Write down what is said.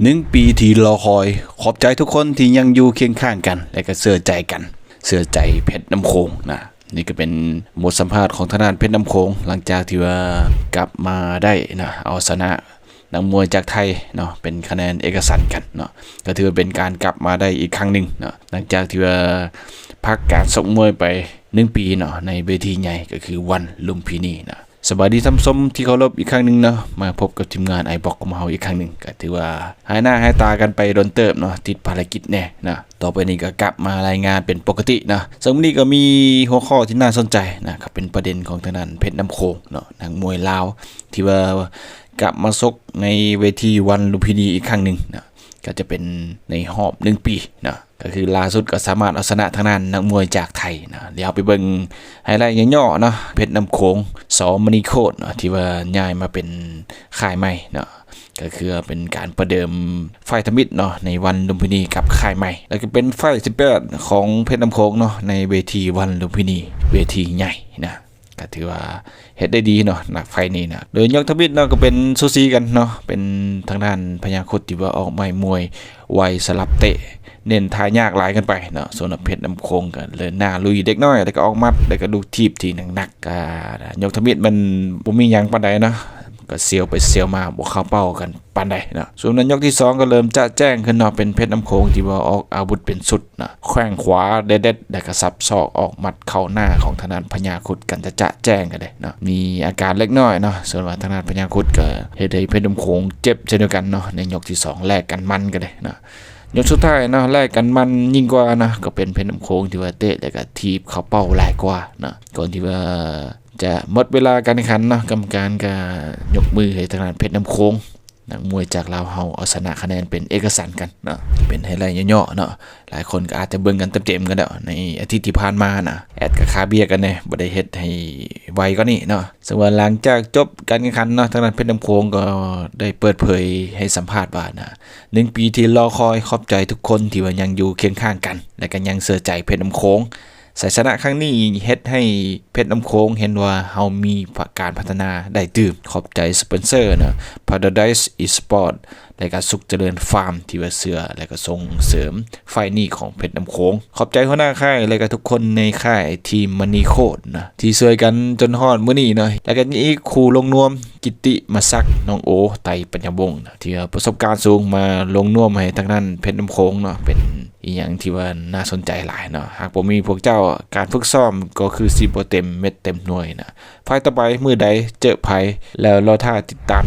ໜຶ່ງປີທີ່ລໍຄອຍ ຂອບໃຈທຸກຄົນທີ່ຍັງຢູ່ຄຽງຂ້າງກັນ ແລະກໍເຊື່ອໃຈກັນ ເຊື່ອໃຈເພັດນ້ຳໂຂງນະ. ນີ້ກໍເປັນບົດສຳພາດຂອງທາງດ້ານເພັດນ້ຳໂຂງ ຫຼັງຈາກທີ່ວ່າກັບມາໄດ້ນະ ເອົາຊະນະນັກມວຍຈາກໄທເນາະ ເປັນຄະແນນເອກະສັນກັນເນາະ. ກໍຖືວ່າເປັນການກັບມາໄດ້ອີກຄັ້ງໜຶ່ງເນາະ ຫຼັງຈາກທີ່ວ່າພັກການຊົກມວຍໄປໜຶ່ງປີເນາະ ໃນເວທີໃຫຍ່ກໍຄືວັນລຸມພິນີນະ. ສະບາຍດີທ່ານຜູ້ຊົມທີ່ເຄົາລົບອີກຄັ້ງໜຶ່ງເນາະ ມາພົບກັບທີມງານໄອບັອກຂອງເຮົາອີກຄັ້ງໜຶ່ງ. ກໍຖືວ່າຫາຍໜ້າຫາຍຕາກັນໄປດົນເຕີບເນາະ ຕິດພາລະກິດແດ່ເນາະ. ຕໍ່ໄປນີ້ກໍກັບມາລາຍງານເປັນປົກກະຕິເນາະ ເຊິ່ງມື້ນີ້ກໍມີຫົວຂໍ້ທີ່ໜ້າສົນໃຈນະ ກໍເປັນປະເດັນຂອງທາງດ້ານເພັດນ້ຳໂຂງເນາະ ນັກມວຍລາວທີ່ວ່າກັບມາຊົກໃນເວທີວັນລຸມພິນີອີກຄັ້ງໜຶ່ງເນາະ ກໍຈະເປັນໃນຮອບໜຶ່ງປີເນາະ. ກໍຄືລ່າສຸດກໍສາມາດເອົາຊະນະທາງດ້ານນັກມວຍຈາກໄທເນາະ. ດຽວເຮົາໄປເບິ່ງໄຮໄລຫຍໍ້ໆເນາະ ເພັດນ້ຳໂຂງ ສ ມະນີໂຄດເນາະ ທີ່ວ່າຍ້າຍມາເປັນຄ້າຍໃໝ່ເນາະ ກໍຄືເປັນການປະເດີມໄຟທຳອິດເນາະ ໃນວັນລຸມພິນີກັບຄ້າຍໃໝ່ ແລ້ວກໍເປັນໄຟທີແປດຂອງເພັດນ້ຳໂຂງເນາະ ໃນເວທີວັນລຸມພິນີ ເວທີໃຫຍ່ນະ. ກໍຖືວ່າເຮັດໄດ້ດີເນາະ ນະ ໄຟນີ້ນະ. ໂດຍຍົກທຳອິດເນາະ ກໍເປັນສູສີກັນເນາະ ເປັນທາງດ້ານພະຍາຄຸດທີ່ວ່າອອກໄມ້ມວຍໄວ ສະຫຼັບເຕະ ເນັ້ນທ່າຍາກຫຼາຍເກີນໄປເນາະ. ສ່ວນເພັດນ້ຳໂຂງກໍເລີນໜ້າລຸຍເດັກນ້ອຍ ແລ້ວກໍອອກໝັດ ແລ້ວກໍລູກຖີບທີ່ໜັກໆ. ກໍຍົກທຳອິດມັນບໍ່ມີຫຍັງປານໃດເນາະ ກໍສຽວໄປສຽວມາ ບໍ່ເຂົ້າເປົ້າກັນປານໃດເນາະ. ສ່ວນໃນຍົກທີສອງກໍເລີ່ມຈະແຈ້ງຂຶ້ນເນາະ ເປັນເພັດນ້ຳໂຂງທີ່ວ່າອອກອາວຸດເປັນຊຸດ ນະ ແຂ້ງຂວາເດັດໆ ແລ້ວກໍສັບສອກອອກໝັດເຂົ້າໜ້າຂອງທາງດ້ານພະຍາຄຸດກັນຈະຈະແຈ້ງກັນເດ້ເນາະ. ມີອາການເລັກນ້ອຍເນາະ ສ່ວນວ່າທາງດ້ານພະຍາຄຸດກໍເຮັດໃຫ້ເພັດນ້ຳໂຂງເຈັບເຊັ່ນດຽວກັນເນາະ. ໃນຍົກທີສອງແລກກັນມັນກັນເດ້ເນາະ. ຍົກສຸດທ້າຍເນາະ ແລກກັນມັນຍິ່ງກວ່າເນາະ ກໍເປັນເພັດນ້ຳໂຂງທີ່ວ່າເຕະແລ້ວກໍຖີບເຂົ້າເປົ້າຫຼາຍກວ່າເນາະ. ກ່ອນທີ່ວ່າຈະໝົດເວລາການແຂ່ງຂັນເນາະ ກຳມະການກໍຍົກມືໃຫ້ທາງດ້ານເພັດນ້ຳໂຂງ ນັກມວຍຈາກລາວເຮົາເອົາຊະນະຄະແນນເປັນເອກະສັນກັນເນາະ. ເປັນໄຮໄລຫຍໍ້ໆເນາະ ຫຼາຍຄົນກໍອາດຈະເບິ່ງກັນເຕັມໆກັນແລ້ວ ໃນອາທິດທີ່ຜ່ານມານະ. ແອດກໍຄາເບຍກັນແດ່ ບໍ່ໄດ້ເຮັດໃຫ້ໄວກວ່ານີ້ເນາະ. ເຊິ່ງວ່າຫຼັງຈາກຈົບການແຂ່ງຂັນເນາະ ທາງດ້ານເພັດນ້ຳໂຂງກໍໄດ້ເປີດເຜີຍໃຫ້ສຳພາດວ່ານະ ໜຶ່ງປີທີ່ລໍຄອຍ ຂອບໃຈທຸກຄົນທີ່ວ່າຍັງຢູ່ຄຽງຂ້າງກັນ ແລະກໍຍັງເຊື່ອໃຈເພັດນ້ຳໂຂງ. ໄຊຊະນະຄັ້ງນີ້ເຮັດໃຫ້ເພັດນ້ຳໂຂງເຫັນວ່າເຮົາມີການພັດທະນາໄດ້ຕື່ມ. ຂອບໃຈສະປອນເຊີເນາະ Paradise Esport ແລະກະສຸກຈະເລີນຟາມ ທີ່ວ່າເຊື່ອ ແລະກະສົ່ງເສີມໄຟນີ້ຂອງເພັດນ້ຳໂຂງ. ຂອບໃຈຫົວໜ້າຄ້າຍ ແລະກະທຸກຄົນໃນຄ້າຍທີມມະນີໂຄດນະ ທີ່ຊ່ວຍກັນຈົນຮອດມື້ນີ້ເນາະ. ແລະກະຍັງອີກຄູ່ລົງນວມ ກິດຕິມະສັກ ນ້ອງໂອ ໄຕປັນຍາວົງນະ ທີ່ວ່າປະສົບການສູງ ມາລົງນວມໃຫ້ທາງດ້ານເພັດນ້ຳໂຂງເນາະ ເປັນ ອີ່ຫຍັງທີ່ວ່າໜ້າສົນໃຈຫຼາຍເນາະ. ຫາກບໍ່ມີພວກເຈົ້າ ການຝຶກຊ້ອມກໍຄືຊິບໍ່ເຕັມເມັດເຕັມໜ່ວຍນະ. ໄຟຕໍ່ໄປມື້ໃດເຈີໃຜ ແລ້ວລໍຖ້າຕິດຕາມ